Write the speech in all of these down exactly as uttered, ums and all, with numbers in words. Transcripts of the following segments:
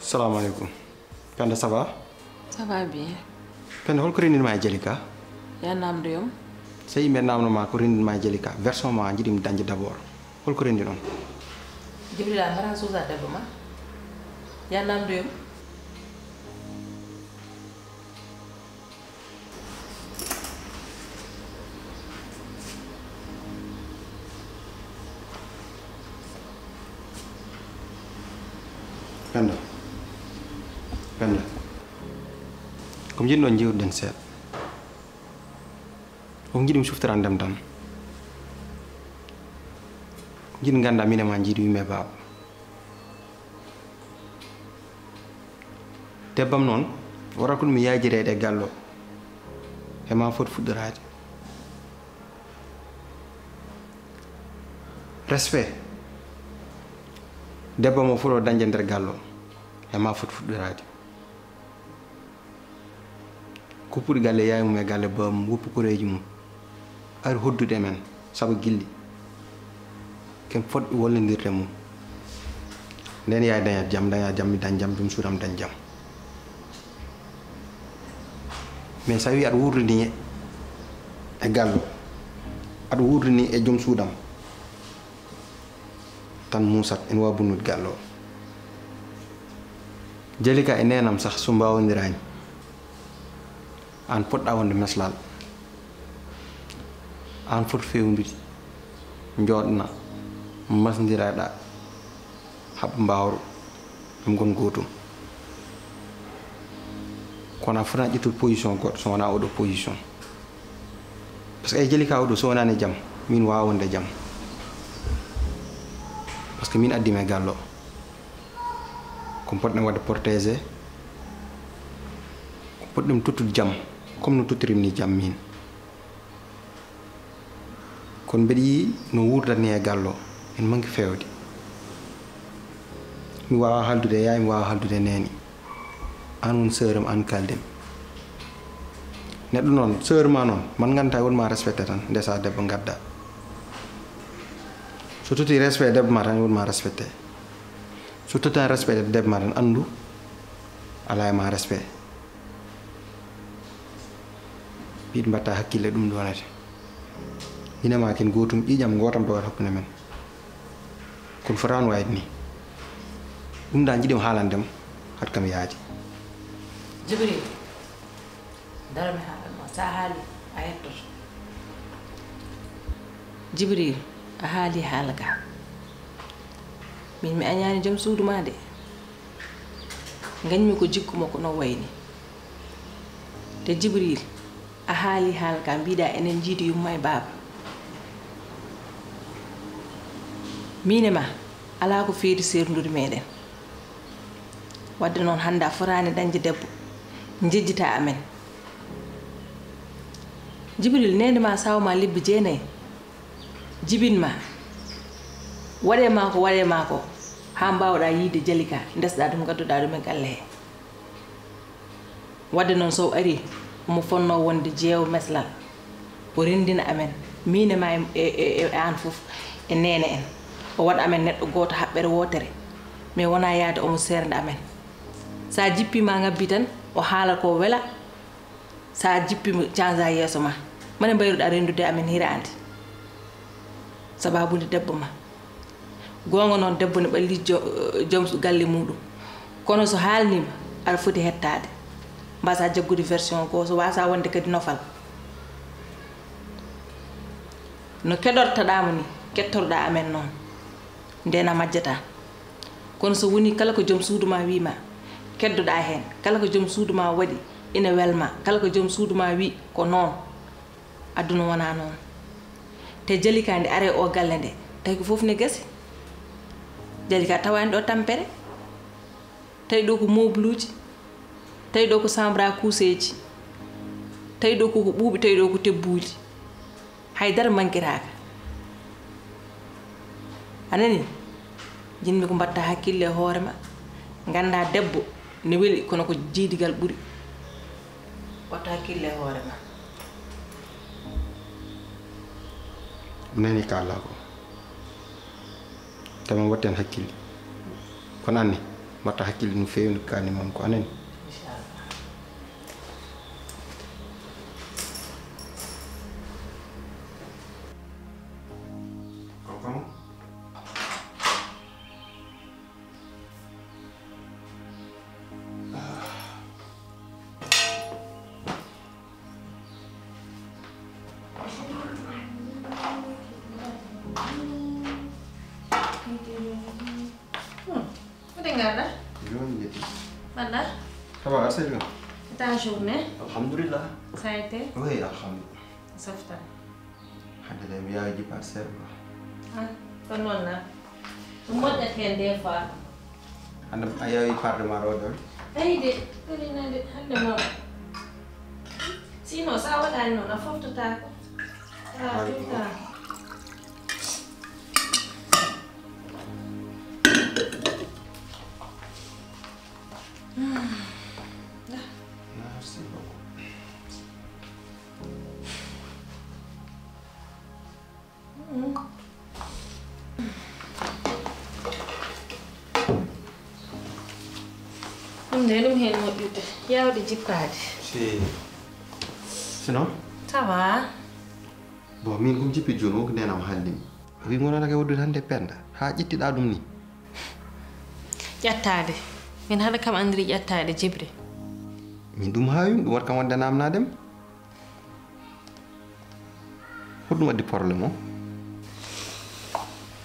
Salamu aleykum. Penda, ça va? Ça va bien. Penda, holko renndinma e Jalika? Ya namdo yom. So yimɓe namno ma ko renndinma e Jalika, version ma jiɗim dañde d'abord. Holko renndi ɗon? Jibrila, mbara suusa debbo ma. Ya namdo yom. Penda. Penda. Ko mi jiɗno jiwden seeɗa. Ko mi jiɗi mi suftirandem tan. Jiɗi ngannda mine ma jiɗi yumma e baaba. Debbam noon, waɗa ko ɗum yaajireede e gallo. E ma foti fuɗɗoraade. Respect. Debbo mo fuɗo dañde nder gallo. E ma foti fuɗɗoraade. Kuppuɗi galle yaay mum e galle baaba mum, woppu koreeji mum. Ari hoddude men, sabu gilli. Ken fotɓe wallondirde mum. Nden yaay dañat jam, daña jam, mi dañ jam, joom suudam dañ jam. Mais so a wi aɗa wurdini e gallo, aɗa wurdini e joom suudam, tan muusat, ene waawi bonnude gallo o. Jalika e neenam sax so mbaawondiraani, aan poɗɗa wonde meslal. Aan foti feewnude, njooɗna, masndiraɗa, haɓa mbaawro, ɓe ngon gootum. Kono a fotani ƴettude position goɗɗo so wonaa oɗo position. Par ce que ay Jalika oɗo so wonaani e jam, min waawa wonde e jam. Par ce que min addi mi e gallo. Ko poɗɗen waɗde protégé, ko poɗɗen tottude jam, comme no tottirim ni jam min. Kono mbeɗa yiyi no wuurdat ni e gallo, en manki feewde. Mi waawa haaldude e yaay, mi waawa haaldude e neene. Aan woni sœur am, aan kaalden. Neɗɗo noon, sœur ma noon, man nganndu-ɗaa won ma respecté tan, ndesa debbo ngadda. So totti respect debbo ma tan, won ma respecté. So totta respect debbo ma tan, anndu alaa e ma respect. Yiɗi mbatta hakkille ɗum ɗonete. Ina ma ken gootum, ƴiƴam gootam ɗo waɗa hakkunde men. Kono fotaani waayde ni. Ɗum ɗa jiɗi mi haalande ma, haɗ kam yaadi. Jibril, daro mi haalan ma. Sa haali, a yettoto. Jibril, a haali haala ka. Min mi añaani joom suudu ma de. Ngañmi ko jikku mo ko no wayni. Te Jibril, a haali haala ka, mbiɗa enen jiidi yumma e baaba. Min e ma, alaa ko feeri seerndude meɗen. Wadde noon hannde a fotaani dañde debbo, njejjita amen. Jibril, neene ma sawa ma lebbi jeenayi, jibin ma, waɗe ma ko waɗe ma ko, haa mbaawɗa yiide Jalika, ndesɗa ɗum, ngadduɗa ɗum e galle he. Wadde noon so o ari, omo fotnoo wonde jeewo meslal, o renndina amen, min e ma e, e, e, e aan fof, e neene en. O waɗa amen neɗɗo gooto, haɓɓere wootere, mais wonaa yahde omo seernda amen. Sa jippiima ngabbi tan, o haala ko wela, sa jippiima canza yeeso ma. Mane mbayruɗa renndude amen hiraande. Sababu nde debbo ma. Goonga noon, debbo ne ɓalli jo-, joom galle muɗum. Kono so haalniima, aɗa foti hettaade. Mbasa jaggude version goo, so wasa wonde kadi nofal. No keɗortaɗa mo ni, kettorɗa amen noon. Ndeen a majjata. Kono so woni kala ko joom suudu ma wii ma, keddoɗa heen. Kala ko joom suudu ma waɗi, ina welma. Kala ko joom suudu ma wii, ko noon. Aduna wonaa noon. Te Jalika nde are o galle nde, tawi ko fof ne gasi. Jalika tawaani ɗo tampere. Tawi ɗo ko mobluuji. Tawi ɗo ko chambre à coucheeji. Tawi ɗo ko ko ɓuuɓi, tawi ɗo ko tebbuuli. Hay dara mankiraaka. A nani? Jinmi ko mbatta hakkille e hoore ma. Ngannda debbo ne weli kono ko jeydigal ɓuri. Watta hakkille e hoore ma. Mi nani ka Allah ko. Tama watten hakkille. Kono anni, Mbaɗta hakkille no feewi, no kaani mam ko anen. Hmm. Mboɗo ngarɗa? Jooni njetti. Mbaɗɗa? Ça va, a selli? Ta journée? Alhamdulillah. Ça a été? Oui, alhamdulillah. Softan. Hannde de mi yaawi jippaade seeɗa quoi. Ah, ko noon na. Ɗum moƴƴat heen des fois. Hannde a yaawi parde ma ɗo ɗon? Ayi de, kadi nande hannde ma. Sinon, sa waɗaani noon, a foftotaako. Ah, tout ça. Merci beaucoup. Ɗum de ɗum heen moƴƴude, yaawde jippaade. Si. Sinon? Ça va. Bon, min ko mi jippi jooni, wonko neenam haalni mi. O wi ngonanake waddude hannde Penda, haa ƴettiɗaa ɗum ni. Ƴettaade. Min haɗa kam anndiri ƴettaade Jibril. Min ɗum haawi, ɗum waɗi kam wonde naamnaade mi. Hoɗum waɗi problème o?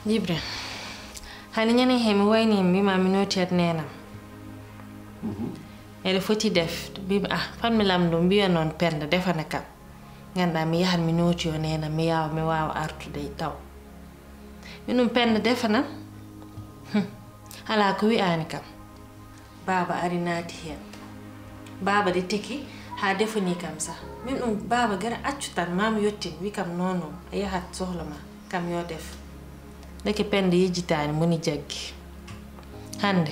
Jibril, hani ñande he mi wayni mi ma mi nooti at neenam. Mhm. Eɗe foti def, mbimi, ah, fat mi lamndo, mbiya noon Penda defana kam. Ngannduɗaa mi yahan mi nooti o neenam, mi yaawa, mi waawa artude e taw. Min ɗum Penda defanam. Hmm. Alaa ko wiyaani kam. Baaba ari naati heen. Baaba de teki haa defanii kam sah. Min ɗum baaba gara accu tan, maa mi yottin, wi kam non non, a yahat sohla ma, kam yo def. Ndeke Penda yejjitaani, moni jaggi. Hannde,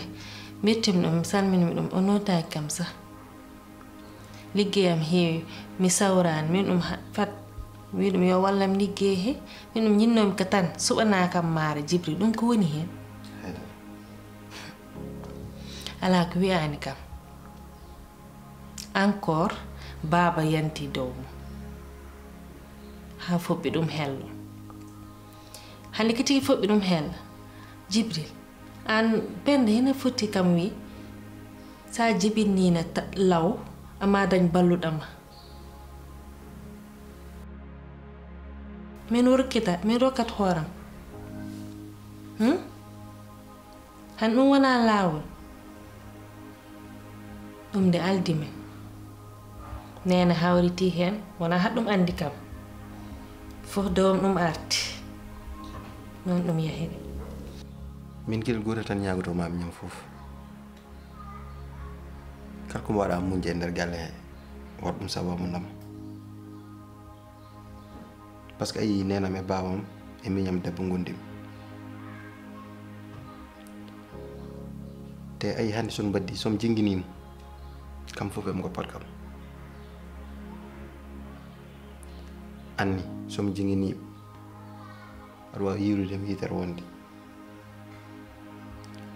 mbirtimi ɗum, mi salminimi ɗum, o nootaaki kam sah. Liggey am heewi, mi sawraani, min ɗum ha-, fat, mi wi ɗum yo wallam liggey he, min ɗum ñinnoomi ka tan, suɓanaa kam maare Jibril, ɗum ko woni heen? Haydara. Alaa ko wiyaani kam. Encore, baaba yanti dow mum. Haa foɓɓi ɗum hello. Hannde ko tigi foɓɓi ɗum hello. Jibril, aan Penda hina foti kam wi, sa jibinniina ta-, law, ama dañ balluɗo ma. Min rokkita, min rokkat hooram. Hmm? Han ɗum wonaa laawol. Ɗum nde aldi min. Neene hawriti heen, wonaa haɗum anndi kam. Fof dowam ɗum arti. Noon ɗum yahiri. Min gila gootel tan ñaagotoo maa mi ñam fof. Kala ko mbaɗa muñde e nder galle he, waɗ ɗum sababu ndam. Parce que ayi, neenam e baabam e miñam debbo ngondim. Te ayi, hannde son mbaddi, son jinginiima, kam fof ɓe ngoppat kam. Anni, son jinginiiɓe, aɗa waawi yiirude mi yitere wonde.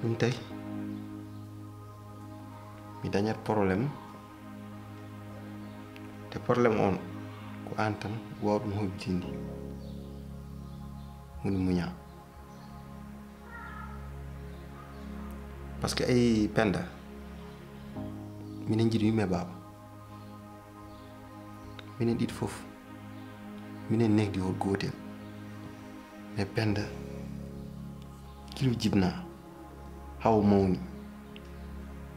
Ɗum tawi mi dañat problème, te problème on ko aan tan waaw ɗum hoybitinde. Woni muñaa. Parce que ay Penda, minen njiɗi yumma e baaba. Minen ɗiɗi fof, minen nehdi hol gootel. Mais Penda, kilo jibna, hawo mawni,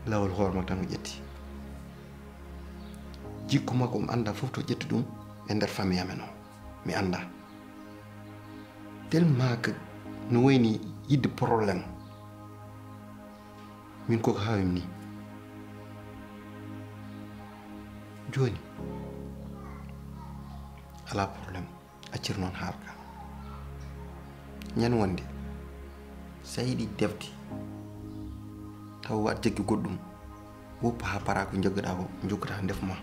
lawol hoore makko tan o ƴetti. Jikku makko, omo annda fof to ƴetti ɗum e nder famille amen o. Mi annda. Tellement que no wayni yidde problème. Min koko hawimi ni. Jooni, alaa problème. Accir noon haala ka. Ñande wonde, sa yiɗi defde, taw waɗ jaggi goɗɗum, woppa haa para ko jaggaɗa ko, jokkata ndefu ma.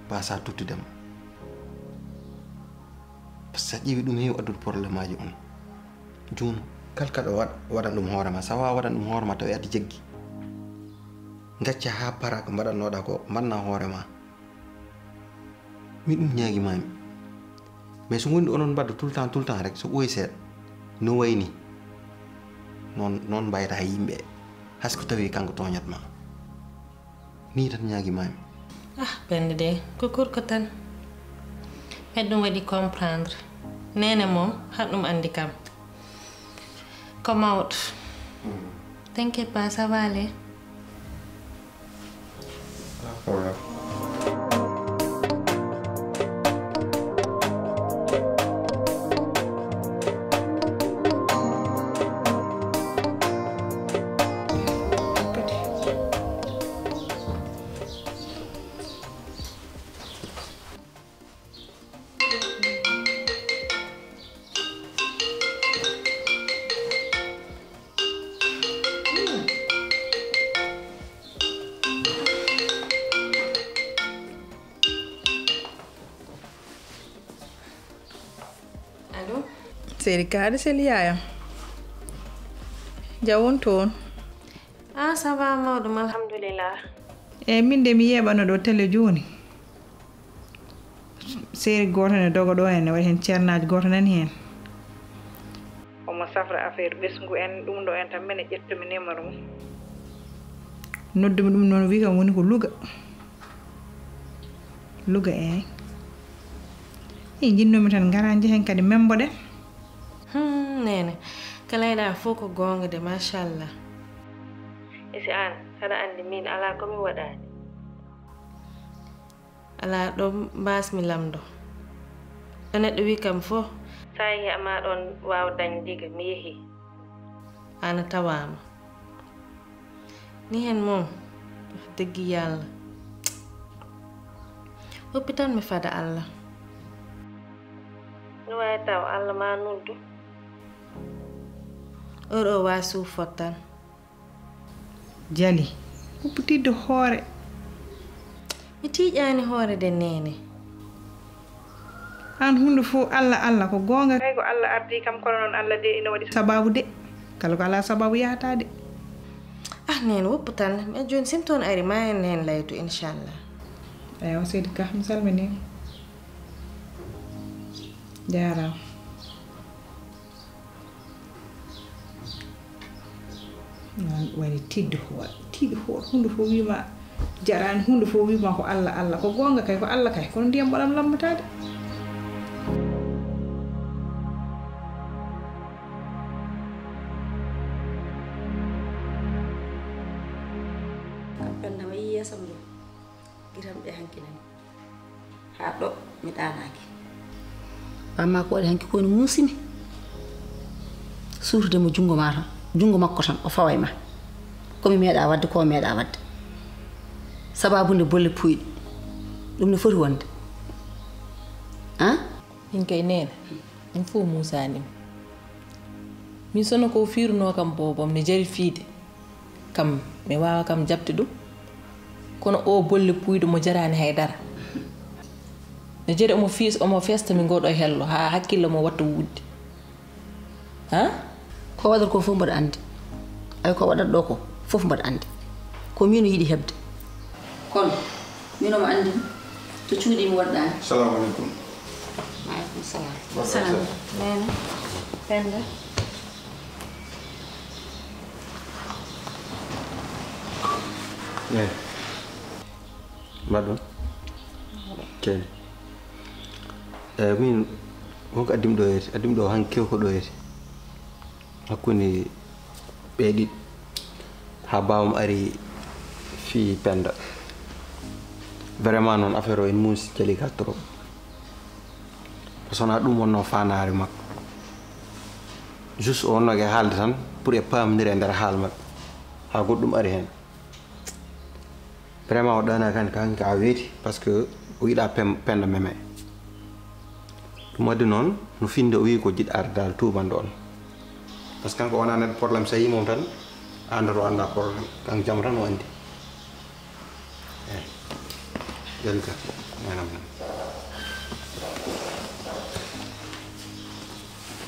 Mbasa tottude ma. Par ce que sa ƴeewi ɗum heewi addude problème aji on. Jooni, Kala kaɗo waɗ waɗan ɗum hoore ma, so a waɗan ɗum hoore ma tawi aɗa jaggi. Gacca haa para ko mbaɗatnoɗa ko mbaɗna hoore ma. Min ɗum ñaagi mami. Mais so woni onon mbadda tout le temps tout le temps rek so ɓooyi seeɗa no wayni. Noon noon mbayata yimɓe. Hasko tawi kanko tooñat ma. Nii tan ñaagi mami. Ah, Penda de, ko gorko tan. Mbeɗa ɗum waɗi comprendre. Neene moom, haɗ ɗum anndi kam. Ko mawɗo. T'inquiète pas, ça va aller. Pas de problème. Allo? Seydi Ka, aɗa selli yaaya? Jawon toon? Ah, ça va, mawɗum, alhamdulillah. Eyi, min de mi yeeɓano ɗo télé jooni. Seeri gooto ne doga ɗo, ene waɗi heen ceernaaji gooto nani heen. Omo safra affaire ɓesngu en, ɗum ɗo en tan, minen ƴettumi numéro mum. Noddumi ɗum noon, wi kam woni ko Louga. Louga, eey. Eey, njinnoomi tan ngara njehen kadi memboɗen. Hmm, Neene, ko layɗaa fof ko goonga de, machallah. E si aan, saɗa anndi miin alaa ko mi waɗaani. Alaa ɗo mbaasmi lamndo. Ɗo neɗɗo wi kam fof, so a yehii amaa ɗoon waaw dañ ndiga, mi yehii. Aan a tawaama. Ni heen moom, wax dëgg Yàlla. Hôpital mi fada Alla. No waawi taw Alla ma noddu. Heure o waa suufot tan. Jali, huppitiiɗo hoore. Mi tiiƴaani hoore de, Neene. Aan huunde fof Alla, Alla ko goonga. Kay ko Alla ardii kam, kono noon Alla de ina waɗi sabaabu de. Kala ko alaa sabaabu yahataa de. Ah, Neene, woppu tan. Mais jooni, si mi toon ari, ma en heen laytu, inchallah. Eywa, Seydi Ka, mi salminii. Jaaraama. Noon woni tiiɗde hoore, tiiɗde hoore, huunde fof wii ma jaraani, huunde fof wii ma ko Alla, Alla, ko goonga kay, ko Alla kay, kono ndiyam ɓoɗam lammataade. Kam Penda ma yii yeeso am ɗo, giram ɗe hanki nani. Haa ɗo mi ɗaanaaki. Bammaa ko waɗi hanki ko woni muusimi. Suutude mo junngo maa tan, junngo makko tan, o faway ma. Ko mi meeɗaa waɗde, ko o meeɗaa waɗde. Sabaabu nde bolle puuyɗe. Ɗum ne foti wonde. An? Min kay, Neene, ɗum fof muusaani mi. Min sono ko fiirunoo kam boobam ne jari fiide. Kam, mi waawa kam jaɓde ɗum. Kono o bolle puuyɗo mo jaraani hay dara. No jari omo fiis, omo feesta mi ngoɗo e hello, haa hakkille mo watta wuudde. Ha? Ko waɗata ko fof mbaɗa anndi. Ay, ko waɗata ɗo ko fof mbaɗa anndi. Ko min o yiɗi heɓde. Kono, min omo anndi to cuuɗi mi woɗɗaani. Salamu aleykum. Maaleykum salam. Salam. Neene, Penda. Eey. Mbaɗɗon? Ceede. Eey, min wonko addi mi ɗo yeete, addi mi ɗo hanki ko ɗo yeete. Hakkunde ɓe ɗiɗi. Haa baawam ari fii Penda. Vraiment noon affaire o ene muusi Jalika trop. Par ce que wonaa ɗum wonnoo faandaare makko. Juste o wonnoo ko e haalde tan pour e paamondir e nder haala maɓɓe. Haa goɗɗum ari heen. Vraiment o ɗaanaaki hannde, kaan ka weeti par ce que o yiɗaa pem-, Penda meme. Ɗum waɗi noon no finde o wiyi ko jiɗɗo arde daal tuubanɗo on. Par ce que kanko wonaa neɗɗo problème, so yii mum tan a anndat o anndaa problème. Kanko jam tan o anndi. Eey. Jalika, ñaanam tan.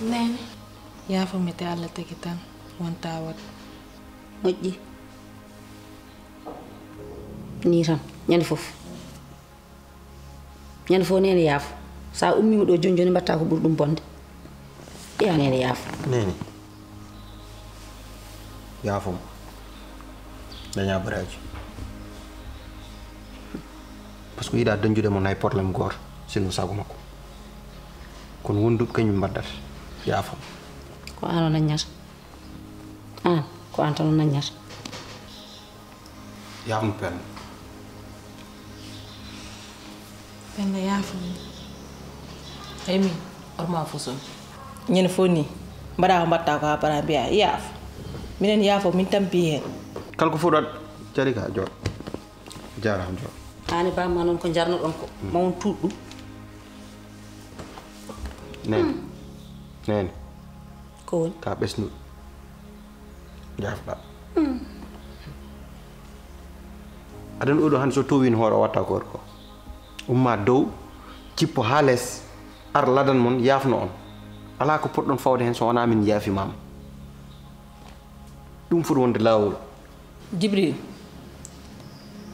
Neene. Yaafo mi te Allah tagi tan wonta wat. Moƴƴi. Nii tan, ñande fof. Ñande fof neene yaafo. Sa ummiima ɗo joni joni mbatta ko ɓuri ɗum bonde. Ɓeya neene yaafo. Neene. Yaafo mo. Daña baraaji. Parce que yiɗa dañjude mon hay problème gooto. Sinno sago makko. Kono wonduɓe kañum mbaddata. Yaafo mo. Ko an o naññata. An, ko an tan o naññata. Yaafno Penda. Penda yaafo mi. Ay min, orma fusun. Ñande fof ni, mbaɗa ko mbaɗta ko ha para mbiya yaafo. Minen yaafo, min tampi hen. Kala ko fuɗat, Jalika, jooɗo. Jaaraama, jooɗo. An e bamma noon ko jarnoɗon ko, ma on tuuɗ ɗum. Neene. Neene. Ko woni? Ka ɓesnuɗo. Jaafɗa. Adan oɗo hannde so towino hoore o watta ko worko. Umma dow, jippo ha les, ar ladan mon, yaafno on. Ala ko potɗon fawde hen so wona min yaafimama. Ɗum foti wonde laawol. Jibril,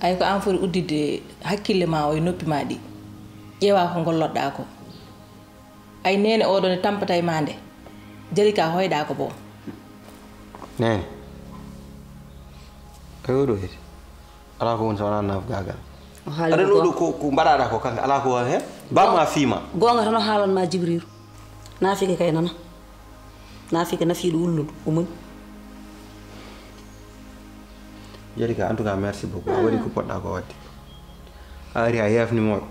ay ko an foti udditde hakkille ma o e noppi ma ɗi. Ƴeewa ko ngollotɗa ko. Ay neene oɗo ne tampata e ma nde. Jalika hoyɗa ko bo. Neene. Ay oɗo heti. Ala ko woni so wona nafgagal. O haali Adan ko oɗo ko ko mbaɗaɗa ko kanka ala ko woni hen. Bamma fiima. Goonga tan o haalan ma Jibriiru. Naafike kay nana. Naafike nafiiɗo ulluɗo o muñ. Jalika, en tout cas merci beaucoup. A waɗi ko poɗɗa ko wadde. A ari a yafnimoɗo.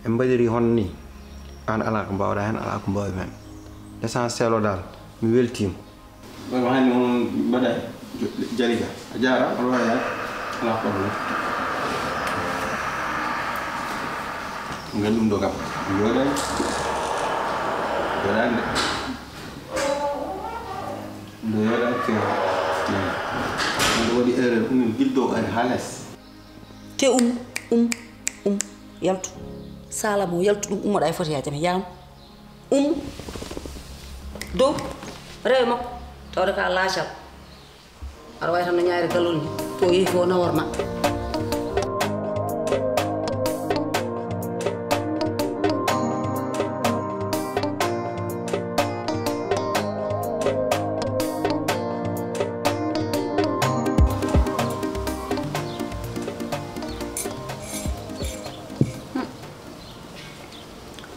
En mbaɗiri hono ni. An ala ko mbawɗa hen, ala ko mbawi men. L'essentiel o dal, mi weltima. Wala hani on mbaɗa Jalika. A jaara, on wawi ala problème. Ngal ɗum ɗo kam. Joɗani. Joɗani de. Ɗo yoɗani fewa. Ɗo waɗi erreur, ɗum gildo ari ha les. Te um, um, um, yaltu. Sala mo yaltu ɗum ummoɗa e foti ha jam. Yam. Um. Dow. Rewe makko. Tawde ka laacal. Aɗa wawi tan no ñaari galol ni. To yehi fof nawor ma.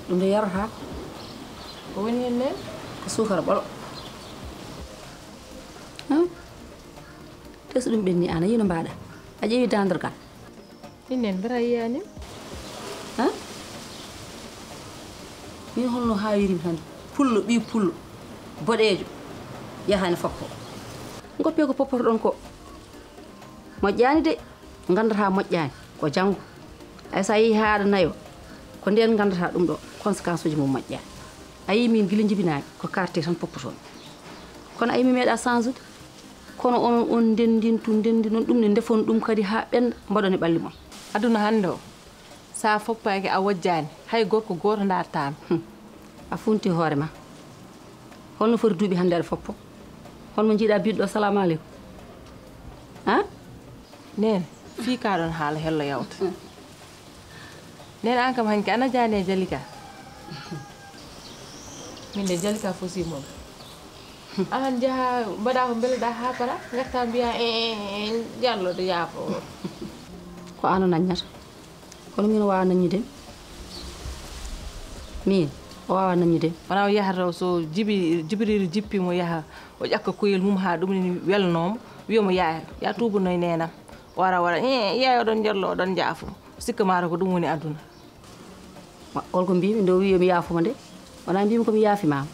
Ɗum de yarata. Ko woni hen nden? Ko suukara ɓolo. Te so ɗum ɓenni an a yino mbaɗa a ƴeewi dandorgal. Min nen mbara yiyani. Min holno hawirimi tan pullo ɓi pullo boɗeejo yahani foppo. Goppe ko popporɗon ko moƴƴani de. Gandata moƴƴani ko janngo. Ay sa yehi ha aɗa nayo ko nden gandata ɗum ɗo conséquence uji mum moƴƴani. A yi min gila jibinami ko quartier tan poppotomi. Kono ay mi meeɗa change ude. Kono onon on ndendintu ndendi noon ɗum ne ndefon ɗum kadi ha ɓenda mbaɗon e ɓalli mon. Aduna hande o sa foppaki a wojjani hay gorko goto dartama. A funti hoore ma. Holno foti duuɓi hannde aɗa foppo? Holmo njiiɗa biɗɗo salamu aleykum? Ha? Nene, fii ka ɗon haala hello yawta. Nene an kam hanki ana jaani e Jalika. Min de Jalika fosi mon. Ahan jaha mbaɗa ko mbeleɗa ha para garta mbiya e jallo de yaafo. Ko ano naññata. Kono min o wawa naññude mi. Min o wawa naññude mi. Wona o yahata o so jibi jibriri jippi mo yaha o ƴakka koyel mum ha ɗum ni welnomo wiya mo yaaya ya tubunoy nenam. O ara wara e yaay oɗon jello oɗon jaafo. Sikka mata ko ɗum woni aduna. Holko mbimi nde o wi yomi yaafuma nde wona mbimi komi yaafimama.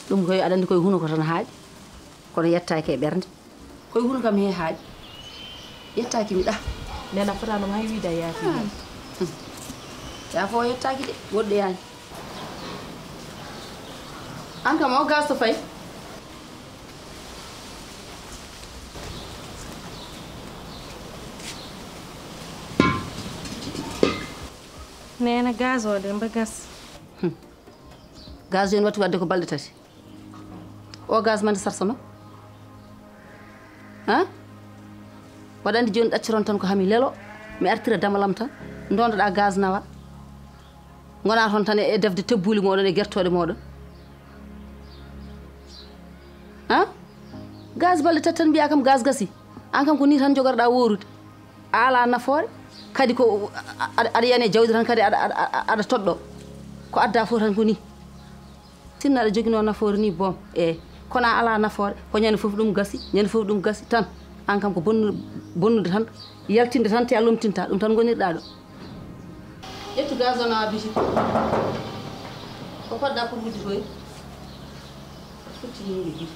Ɗum koye aɗa andi koye huno ko tan haaƴi. Kono yettaki e ɓernde. Koye huno kam he haaƴi. Yettaki mi ɗa. Nena fotano hay wiida yaafi. Yaafo o yettaki de woɗɗoyani. An kam o gasto fay. Nena gaz o de mba gas. Gaz joni watti wadde ko balɗe tati. O gaz mande sarsama. Ha? Waɗa anndi jooni ɗaccoton tan ko hami lelo. Mi artira damalam tan. Ndondoɗa gaz nawa. Ngona toon tan e defde tebbuuli mooɗon e gertooɗe mooɗon. Ha? Gaz balɗe tati tan mbiya kam gaz gasi. An kam ko ni tan jogotoɗa worude. A ala nafoore. Kadi ko a- a- aɗa yani e jawdi tan kadi aɗa aɗa- aɗa- aɗa toɗɗo. Ko adda fof tan ko ni. Sinno aɗa joginoo nafoore ni boom, eey, kono a alaa nafoore, ko ñande fof ɗum gasi, ñande fof ɗum gasi tan. Aan kam ko bonnu- bonnude tan, yaltinde tan te a lomtintaa, ɗum tan ngonirɗaa ɗo. Ƴettu gaz o nawa biti. Ko poɗɗaa pour wujjude koy? Futti yimɓe gite.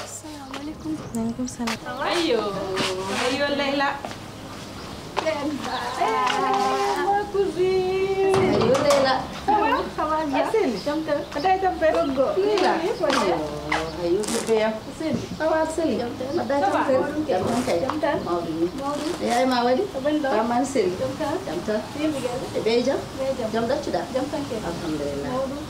Assalamu alaikum. Alaikum salam. Ayo, ayo Laila. Eh, ma cousine. Ayo Laila. Ça va? Ça va bien. Asel. Jam tan. Aday tan pe. Gogo. Laila. Oui, oui. Ayo bébé ya. Asel. Ça va Asel? Jam tan. Aday tan pe. Jam tan kay. Jam tan. Mawɗum ni. Mawɗum. Yaay ma waɗi? Ko ben ɗo? Ba man Sel. Jam tan. Jam tan. Yimɓe galle? E ɓe jam? Ɓe jam. Jam ɗaccuɗa? Jam tan kay. Alhamdulillah. Mawɗum.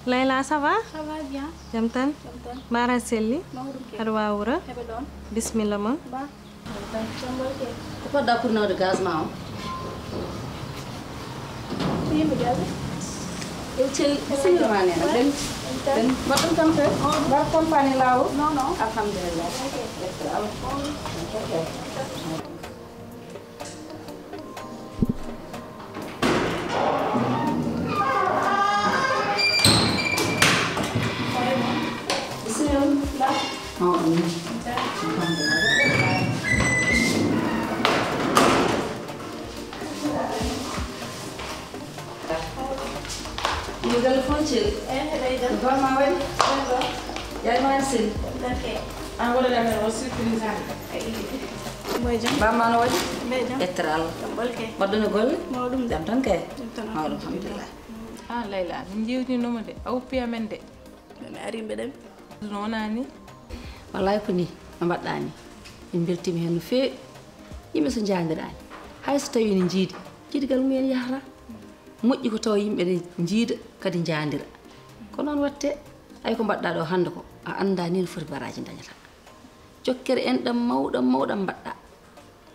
Laila, ça va? Ça va bien. Jam tan? Jam tan. Mbaara selli? Mawɗum kay. Aɗa waawi wuro? Heɓe ɗon. Bismilla mon. Ba. Jam tan. Jam tan kay. Ko poɗɗa pour nawde gaz ma o? Ko yimɓe galle? Ew cel, bismilla ma nena. Ben, ben, mbaɗɗon kam fe? Mbar campagne laawol? Non, non. Alhamdulillah. Ok. Yettere Allah. Ok. Yo galle fof cel. Bama waɗi? Yaay ma sel. An waɗaɗa men o surprise an. Mboy jam. Bamma no waɗi? Mboy jam. Ettere Allah. Jam ɓolke. Mbaɗɗon e golle? Mawɗum de. Jam tan kay? Jam tan, mawɗum, alhamdulillah. Alhamdulillah. Ah, Layla, min jewtinoma de. A woppi amen de. Mi ari mbeɗen. No wonani? Wallahi ko ni, no mbaɗɗa ni? Min beltima hen no feewi. Yimɓe so njandirani, hay so tawi ne jiidi, jiidigal mumen yahata. Moƴƴi ko tawa yimɓe ne jiida, kadi njandira. Ko noon watte. Ay ko mbaɗɗa ɗo hannde ko, a annda ni no foti baraji dañata. Jokkere enɗam mawɗam, mawɗam mbaɗɗa.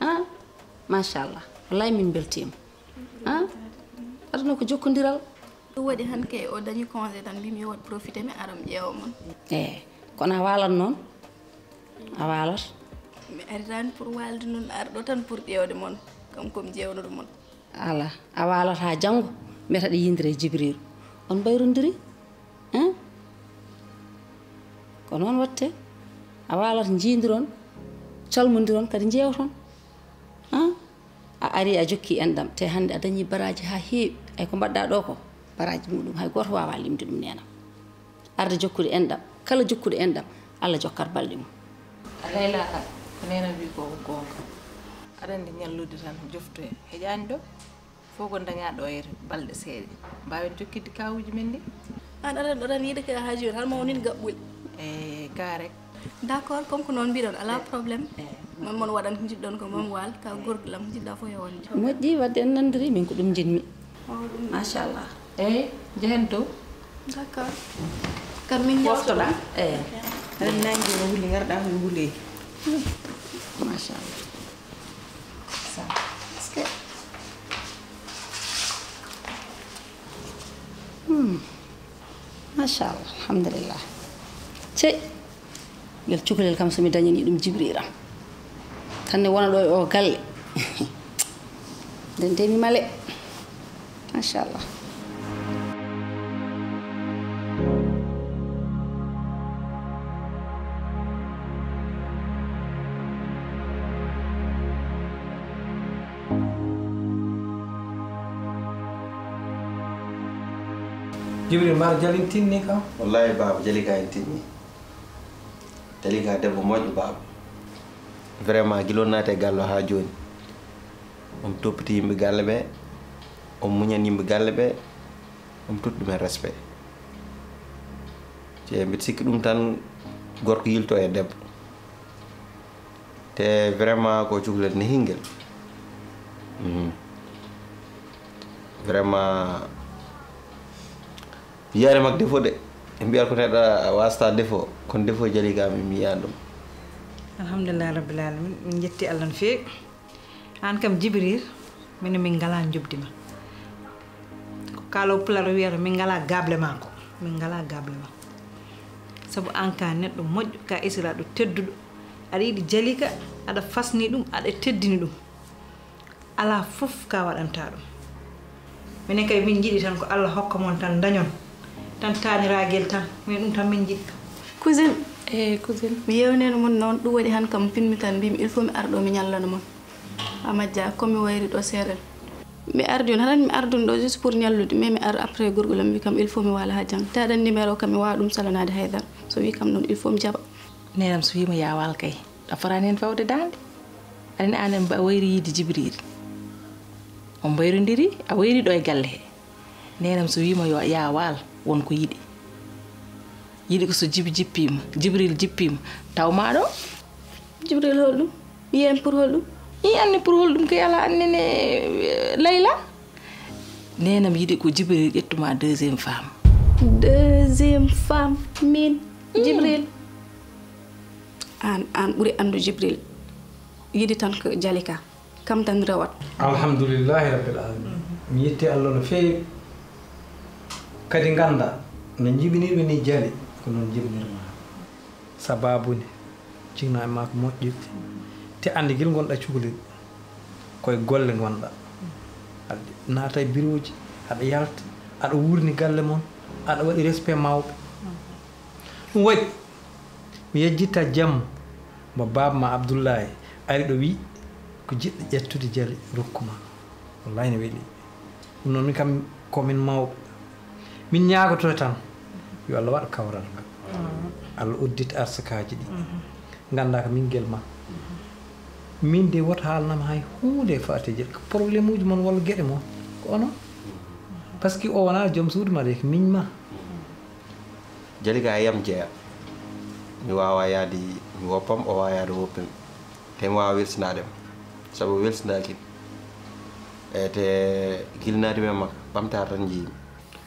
Ah, machallah. Wallahi min beltima. Ah, aduna ko jokkondiral. Ɗum waɗi han kay o dañi congé tan, mbimi yo waɗ profité mi ara mi ƴeewa mon. Eh, kono a waalat noon? A waalat? Mi aritani pour waalde noon, arɗo tan pour ƴeewde mon, kam komi ƴeewnude mon. Ala, a waalat haa janngo, mbiyata ɗe yindira e Jibril. On mbayrondiri? Hein? Ko noon watte. A waalat njiindiron, calmondiron, kadi njeewton. Hein? A ari a jokki enɗam, te hannde a dañi baraji haa heewi. Ay ko mbaɗɗa ɗo ko, baraji muɗum hay gooto waawaa limde ɗum neenam. Arde jokkude enɗam, kala jokkuɗo enɗam, Allah jokkat balɗe mum. A Layla kam, ko neena wi ko goonga. Aɗa anndi ñallude tan joftoya. Heƴaani ɗo? Fof ko dañaa ɗo e balɗe seeɗa. Mbaawen jokkidde kawuuji men ɗi? Aan aɗa anndi, aɗa yiɗa ka haa jooni, hal ma won heen gaɓɓule. E ka rek. D'accord, comme ko noon mbiɗon, alaa problème. Eh. Mon, mon waɗan ko njiɗɗon ko mon waal, ka gorko lam njiɗɗa fof yo won. Moƴƴi, wadde en nanndiri, min ko ɗum njiɗmi. Machallah. Eyi, njehen to. D'accord. Kam min njawtoɗa. Eyi. Aɗa nangi no wuli, ngarɗa no wuli. Machallah. Sa. Est-ce que Hmm. Machallah, alhamdulillah. Cey, ngel cukalel kam, so mi dañani ɗum Jibriiram. Tan ne wona ɗo e o galle. Nden de mi male. Machallah. Jibril, mbaɗa jali tinni kam? Wallahi, baaba, jali ka en tinni. Jali ka debbo moƴƴo, baaba. Vraiment, gila o naati e galle o haa jooni, omo toppiti yimɓe galle ɓe, omo muñani yimɓe galle ɓe, omo totti ɗumen respect. Te mbiɗa sikki ɗum tan, gorko yilto e debbo. Te vraiment ko cukalel ne hingel. Mhm. Vraiment, mi yiyaani mak défaut de. Ɓe mbiyata ko neɗɗo waasata défaut, kono défaut Jalika mi, mi yiyaani ɗum. Alhamdulillah rabbil alamin, min njetti Allah no feewi. Aan kam Jibril, minen min ngalaa njoɓdi ma. Ko kaaloowo Pulaar wiyata, min ngalaa gable ma ko. Min ngalaa gable ma. Sabu aan ka neɗɗo moƴƴo, ka esiraaɗo tedduɗo. Aɗa yiɗi Jalika, aɗa fasni ɗum, aɗa teddini ɗum. Alaa fof ka waɗanta ɗum. Minen kay min njiɗi tan ko Allah hokka mon tan ndañon. Tan taaniragel tan. Min ɗum tan min njiɗi. Cousine. Eh, cousine. Mi yewneno mon noon, ɗum waɗi han kam pinmi tan mbimi il faut mi ar ɗo mi ñallana mon. A majja, comme mi wayri ɗo seeɗa. Mi ardi on, haɗan mi ardun ɗo juste pour ñallude, mais mi ar après gorgol am wi kam il faut mi waala ha jang. Te aɗan numéro kam mi wawa ɗum salanade haydara. So wi kam noon il faut mi jaɓa. Nenam so wima ya waal kay, a fotani hen fawde dande. Aɗa andi an en mba-, wayri yiide Jibril. On mbayrondiri, a wayri ɗo e galle he. Nenam so wima yo ya waal, won ko yiɗi. Yiɗi ko so Jibi jippima, Jibril jippima, taw ma ɗo. Jibril holɗum? Yiyen pour holɗum? I anni pour holɗum kay ala annene, eh, Layla. Nenam yiɗi ko Jibril ƴettuma deuxième femme. Deuxième femme, min? Mm. Jibril. An, an ɓuri andu Jibril. Yiɗi tan ko Jalika. Kam tan rewat. Alhamdulillahi rabbil alamin. Mi yetti Allah no feewi. Kadi ganda no jibinirmi ni Jali, ko noon jibinirma. Sababu ni, cikna e maa ko moƴƴirde. Te andi gila ngonɗa cukalel, koye golle ngonɗa. Aɗa naata e birooji, aɗa yalta, aɗa wuurni galle mon, aɗa waɗi respect mawɓe. Ɗum waɗi, mi yejjitta jamma mo baaba ma Abdullahi ari ɗo wi ko jiɗɗo ƴettude Jali rokkuma. Wallahi ne weli. Ɗum noon min kam ko min mawɓe. Min ñaagoto tan yo Allah waɗ kawral ngal. Allah uddit arsakaaji ɗi. Nganndaa ko min gel ma. Min de woto haalnam hay huunde e faati e Jali. Ko problème uji mon walla geɗe mon. Ko onon. Parce que o wonaa joom suudu ma de, ko miñ ma. Jali ka e yam jeya. Mi waawaa yahde mi woppam, o waawaa yahde woppam. Te mi waawaa welsinaade mo. Sabu welsindaaki. E te gilnaade mi e makko, ɓamtaare tan njiymi.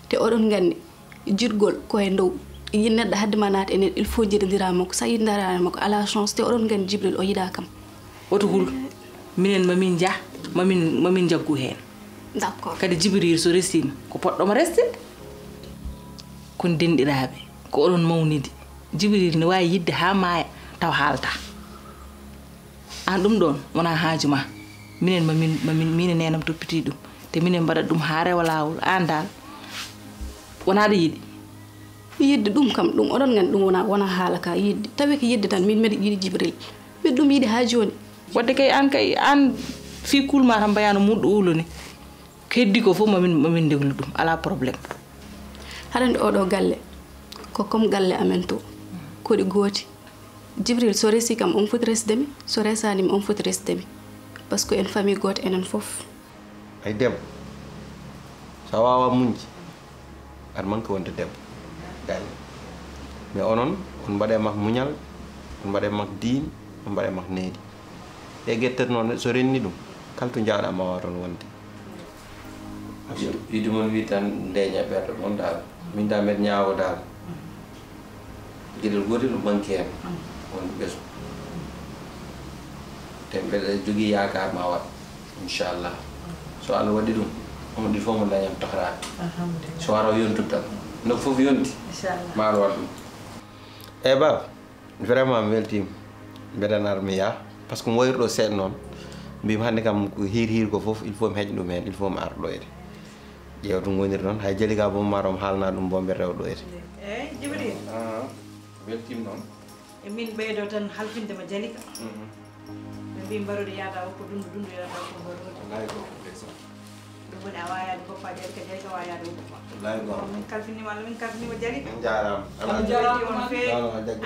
Te oɗon nganndi, jiɗgol ko e dow. Yiɗ neɗɗo hadde ma naata e neɗɗo, il faut njiɗondiraa makko. So a yiɗondiraa makko, alaa chance. Te oɗon nganndi Jibril o yiɗaa kam. Woto hul. Minen ma min njah, ma min, ma min njaggu heen. D'accord. Kadi Jibril so resiima, ko poɗɗo mo resde. Kon denɗiraaɓe, ko oɗon mawnidi. Jibril ne waawi yiɗde haa maaya, taw haaltaa. Aan ɗum ɗoon, wonaa haaju ma. Minen ma min, ma min, min e neenam toppiti ɗum. Te minen mbaɗat ɗum haa rewa laawol. Aan daal, wonaa ɗo yiɗi. Yiɗde ɗum kam, ɗum oɗon nganndi ɗum wonaa, wonaa haala ka yiɗde. Tawi ko yiɗde tan, min mbeɗa yiɗi Jibril. Mbeɗa ɗum yiɗi haa jooni. Wadde kay aan kay, aan fii kulma tan mbayaano muɗɗo ulo ni. Ko heddi ko fof ma min, ma min ndeglu ɗum, alaa problème. Haɗande oɗo galle, ko comme galle amen to. Koɗi gooti. Jibril, so resi kam, on foti resde mi. So resaani mi, on foti resde mi. Parce que en famille gooto enen fof. Ay debbo, so a waawaa muñde, aɗa manque wonde debbo. Galle. Mais onon, on mbaɗe mak muñal, on mbaɗe mak diin, on mbaɗe mak needi. Ɗe geɗe tati noon, so renni ɗum, kala to njahɗa ma waaw toon wonde. Yiɗi mon wi tan ndeña ɓerɗe mon daal. Min daal mbeɗa ñaawo daal. Geɗel gootel no manque heen. Won ɓesngu. Te mbeɗa jogii yaakaar ma waɗ. Inchallah. So Allah waɗi ɗum, on ɗi fof mo dañan tohraade. Alhamdulillah. So wara o yontude tan. No fof yonti. Inchallah. Ma Allah waɗ ɗum. Eyi baaba. Vraiment mi weltiima. Mbeɗa ar mi yaha. Parce que mi wayri ɗo seeɗa noon. Mbimi hannde kam ko hiir hiir ko fof, il faut mi heƴa ɗum heen, il faut mi ar ɗo ede. Ƴeewa to ngoniri noon, hay Jali ka boom maro mi haalna ɗum boom mbeɗa rewa ɗo ede. Eyi, Jibril. Ah, weltiima noon. E min ɓeydo tan halfinde ma Jali ka. Mhm. Ɓe mbi mbaroɗo yaada o ko dundu, dundu yaada o ko mbaroɗo. Wallahi ko ko ndeysaan. Ɗum woni a waawi yaade goppa Jali ka, Jali ka waawi yaade goppa. Wallahi ko. Min kalfinima Allah, min kalfinima Jali ka. On jaaraama. Allah jaaraama on feewi.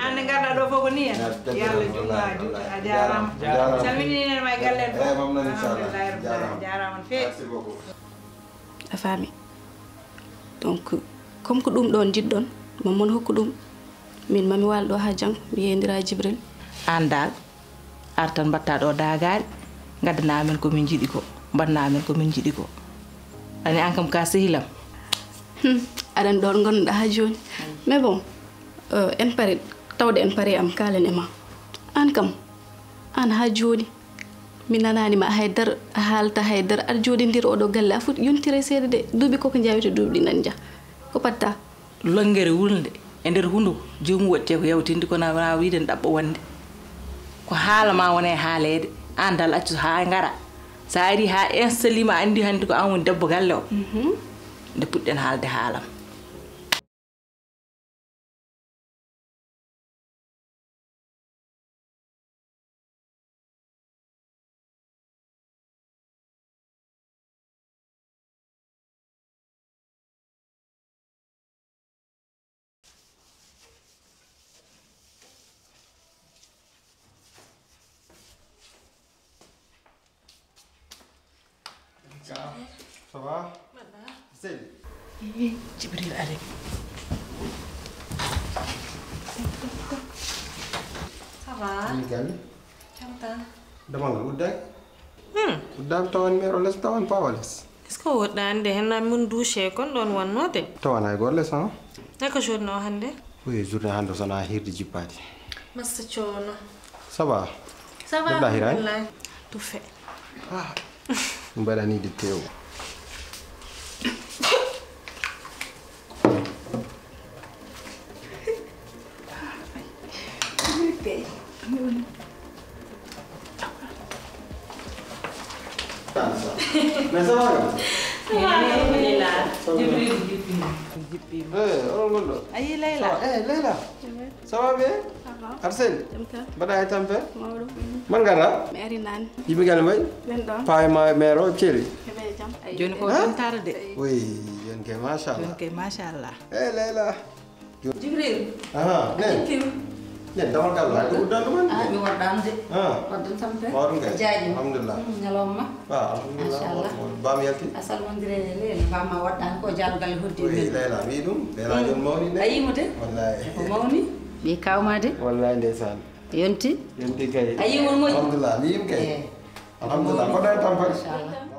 An nde ngarɗa ɗo fof ko ni en. Yo Allah juutnu haa juuta. A jaaraama. Jaaraama. Calminii en ma e galle en fof. Eyi, mam nani, inchallah. Alhamdulillahi rabbil alamin. Jaaraama. Jaaraama on feewi. Merci beaucoup. A faami. Donc, comme ko ɗum ɗon njiɗɗon, mo mon hokku ɗum. Min mami waal ɗo haa jang, mi yeeyndira e Jibril. Aan daal, ar tan mbaɗta ɗo daagaari, ngaddana amen ko min njiɗi ko, mbaɗna amen ko min njiɗi ko. Ani an kam ka sehilam. Hmm, aɗan ɗon ngonɗa haa jooni. Mais bon, euh, en pari, tawde en pari am kaalen e ma. An kam, an haa jooni, mi nanaani ma haydara, a haalta haydara, aɗa jooɗindir oɗo galle, a foti yontire seeɗa de. Duuɓi ko ko njaawete duuɓi ɗi nan jah. Ko patta? Lonngere wulnde e nder hunduko, joomum waɗte ko yawtinde, kono a waawaa wiide ne ɗaɓɓa wonde. Ko haala ma wona e haaleede, aan dal accu haa ngara. So a arii haa installii ma, anndi hannde ko aan woni debbo galle o. Mhm. Nde puɗɗen haalde haalam. Ça va? Seli. Eh, Jibril ari. Ça va? Min kan. Jam tan. Damal ngal uddaaki? Hmm. Uddaama tawan meero les, tawan pawa les. Est-ce que woɗɗaani de, heen mun duushe kon ɗon wonnode? Tawan hay goto les, han? Naka journée o hannde? Oui, journée hannde o sona hirde jippaade. Massa coono. Ça va? Ça va, Abdoulahi Ray? Alhamdulillah. Tout fait. Ah. Mbaɗanii de tew. Mais ça va? Alhamdulillah. Jibril jippima. Jippima. Eh, oɗon ngonɗo? A yii Layla? Ça va? Eh, Layla. Ça va bien? Ça va. Arsène? Jam tan. Mbaɗa e tampere? Mawɗo. Man ngara? Mi ari naan. Yimɓe galle mbaɗi? Men ɗon. Paa e ma, mère o, ceri? Ɓe mbaɗi jam. Jooni ko ɗon tarde. Oui, jooni kay, machallah. Jooni kay, machallah. Eh, Layla. Jibril. Aha, a nen. Jippima. Nen, damal ngal, hay ko uddan ɗum en. Ah, mi waɗɗaama de. Ah. Waɗɗon tampere. Mawɗum kay. Jaaji. Alhamdulillah. Mm, ñalawma. Ah, alhamdulillah. Machallah. Mawɗum, mawɗum. Bam yalti? A salmondirii e Layla. Bam ma waɗɗaani ko jaalgal hoddi men. Oui, Layla, mi ɗum. Layla, mm, jooni mawni ne. A yii mo de? Wallahi. O mawni. Ɓe kawma de? Wallahi, ndeysaan. Yonti? Yonti kay. A yii won moƴƴi? Alhamdulillah, mi yii mo kay. Eh. Alhamdulillah, mbaɗɗon tampere? Machallah.